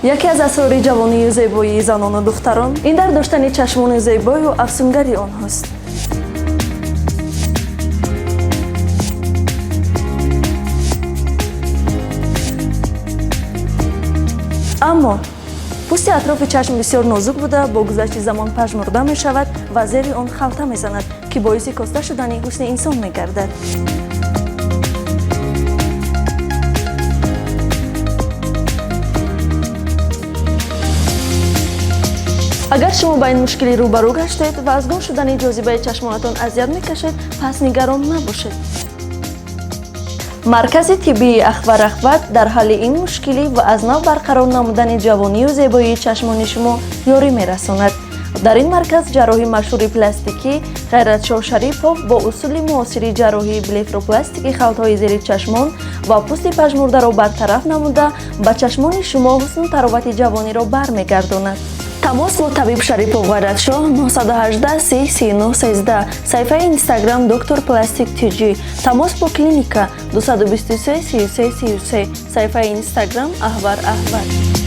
Яке аз асрори ҷавонию зебоии занону духтарон ин дар доштани чашмони зебою афсунгари онҳост. Аммо пӯсти атрофи чашм бисёр нозук буда, бо гузашти замон пажмурда мешавад ва зери он халта мезанад, ки боиси коста шудани ҳусни инсон мегардад. Агар шумо ба ин мушкилӣ рӯбарӯ гаштед ва аз гум шудани ҷозибаи чашмонатон азият мекашед, пас нигарон набошед. Маркази тиббии Ахвар Рахват дар ҳалли ин мушкилӣ ва аз нав барқарор намудани ҷавонию зебоии чашмони шумо ёрӣ мерасонад. Дар ин марказ ҷарроҳи машҳури пластикӣ Ғайратшоҳ Шарипов бо усули муосири ҷарроҳии блефропластики халтҳои зери чашмон ва пӯсти пажмурдаро бартараф намуда, ба чашмони шумо ҳусну таровати ҷавониро бармегардонад. Тамос бо табиб Шарипов Ғайратшоҳ: 918 30 39 13, саҳифаи Инстаграм Доктор Пластик ТЖ. Тамос бо клиника: 223 33 33, саҳифаи Инстаграм Аҳвар Аҳвар.